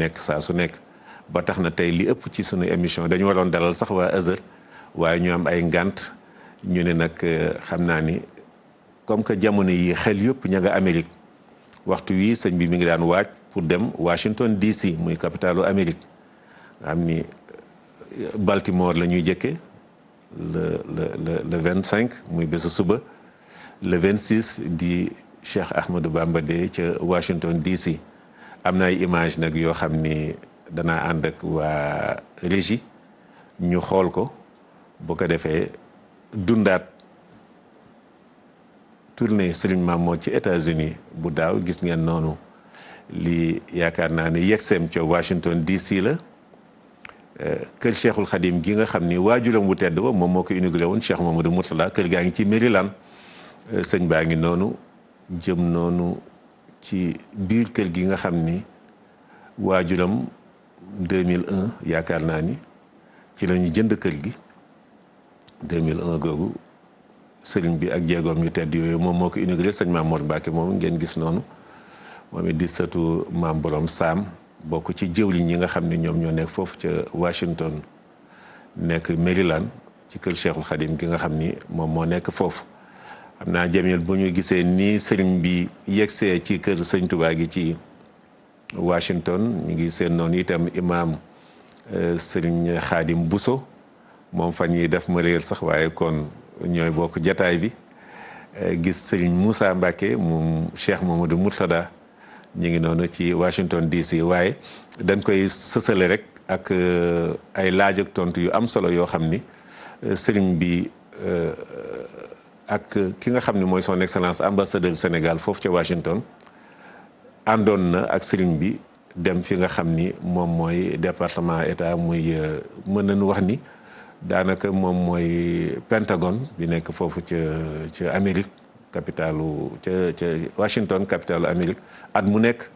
nekk saa su nekk ba tax na tey li ëpp ci sunu émission dañu waroon dalal sax waa Azhar waaye ñu am ay ngant ñu ne nag xam naa ni comme que jamono yi xel yëpp ña nga Amérique waxtu wi sëñ bi mi ngi daan waaj pour dem Washington DC muy capitalu Amérique nga xam ni Baltimore la ñuy jëkke le 25 muy bésu suba le 26 di Cheikh Ahmadou Bamba Day ca Washington DC am na ay image nag yoo xam ni danaa ànd ak waa régie ñu xool ko bu ko defee dundaat tournée Serigne Mamour ci États-Unis bu daaw gis ngeen noonu li yaakaar naa ne yegseem ca Washington DC la kër Cheikhul Khadim gi nga xam ni waajuram bu tedd ba moom moo ko inauguré woon Cheikh Mamadou Mourtada kër gaa ngi ci Maryland sëñ baa ngi noonu jëm noonu ci biir kër gi nga xam ni waajuram 2001 yaakaar naa ni ci la ñu jënd kër gi 2001 googu sëriñ bi ak jéegoom yu tedd yooyu moom moo ko inauguré sëñ Maam Mor Mbacke moom ngeen gis noonu moom it di sëtu maam borom saam bokk ci jëwriñ ñi nga xam ne ñoom ñoo nekk foofu ca Washington nekk Maryland ci kër Cheikhul Khadim gi nga xam ni moom moo nekk foofu xam naa Jamil bu ñu gisee nii sëriñ bi yegsee ci kër sëñ Touba gi ci Washington ñu ngi seen noonu itam imaam sëriñ Khadim Bousso moom fan yi def ma réer sax waaye kon ñooy bokk jataay bi gis sëriñ Moussa Mbacke moom Cheikh Mamadou Mourtada ñu ngi noonu ci Washington DC waaye dañ koy sësale rek ak ay laaj ak tontu yu am solo yoo xam ni sëriñ bi ak ki nga xam ne mooy son excellence ambassadeur Sénégal foofu ca Washington àndoon na ak sëriñ bi dem fi nga xam ni moom mooy département état muy mën nañu wax ni daanaka moom mooy Pentagone bi nekk foofu ca Amérique capitalu ca Washington capitalu Amérique at mu nekk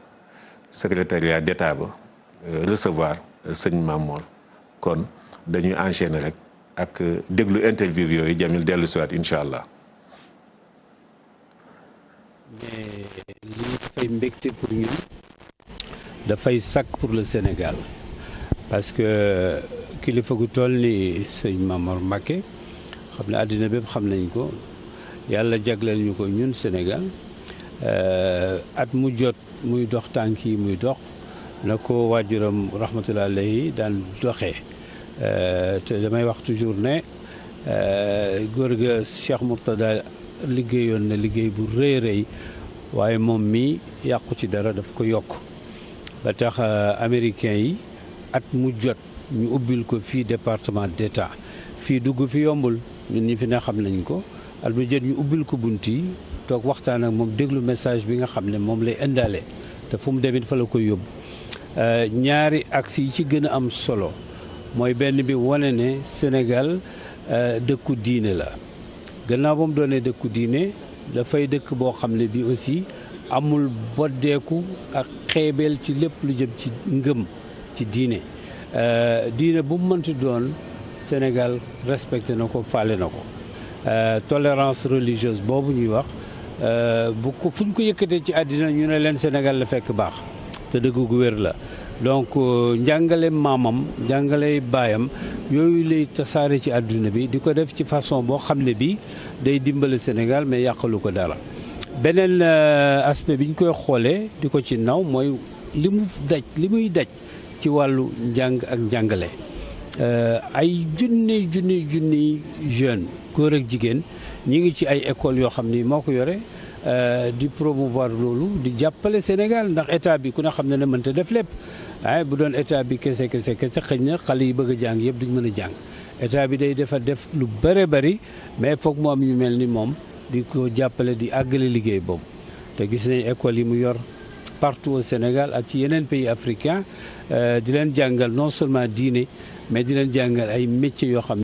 secrétariat d'état ba recevoir sëñ Mamour kon dañuy enchaîner rek ak déglu interview yooyu Jamil dellu siwaat incha allah. mais lii dafay mbégte pour ñun dafay sac pour le Sénégal parce que kilifa gu toll ni sëñ Mamour Mbacké xam ne àddina bépp xam nañ ko yàlla jagleel ñu ko ñun Sénégal at mu jot muy dox tànk yi muy dox na ko waajuram rahmatullahi alayhi daan doxee te damay wax toujours ne góor ga Cheikh Mourtada liggéeyoon na liggéey bu rëy rëy waaye moom mi yàqu ci dara daf ko yokk ba tax américain yi at mu jot ñu ubbil ko fii département d'état fii dugg fi yombul ñun ñi fi ne xam nañ ko at mu jot ñu ubbil ko bunt yi toog waxtaan ak moom déglu message bi nga xam ne moom lay indaale te fu mu demit fa la koy yóbbu ñaari axe yi ci gën a am solo mooy benn bi wane ne Sénégal dëkku diine la gannaaw ba mu doonee dëkku diine dafay dëkk boo xam ne bi aussi amul boddeeku ak xeebeel ci lépp lu jëm ci ngëm ci diine diine bu mu mënti doon Sénégal respecté na ko faale na ko tolérance religieuse boobu ñuy wax bu ko fu ñu ko yëkkatee ci àddina ñu ne leen Sénégal la fekk baax te dëgg gu wér la donc njàngale maamam njàngale baayam yooyu lay tasaare ci àdduna bi di ko def ci façon boo xam ne bi day dimbale Sénégal mais yàqalu ko dara beneen aspect bi ñu koy xoolee di ko ci naw mooy li muy daj ci wàllu njàng ak njàngale ay junni jeune góor ak jigéen ñi ngi ci ay écoles yoo xam ni moo ko yore di promouvoir loolu di jàppale Sénégal ndax état bi ku ne xam ne ne mënta def lépp waaye bu doon état bi kese xëy na xale yi bëgg a jàng yëpp duñ mën a jàng état bi day def lu bëre bëri mais foog mu am ñu mel ni moom di ko jàppale di àggale liggéey boobu te gis nañ école yi mu yor partout au Sénégal ak ci yeneen pays africains di leen jàngal non seulement diine mais di leen jàngal ay métiers yoo xam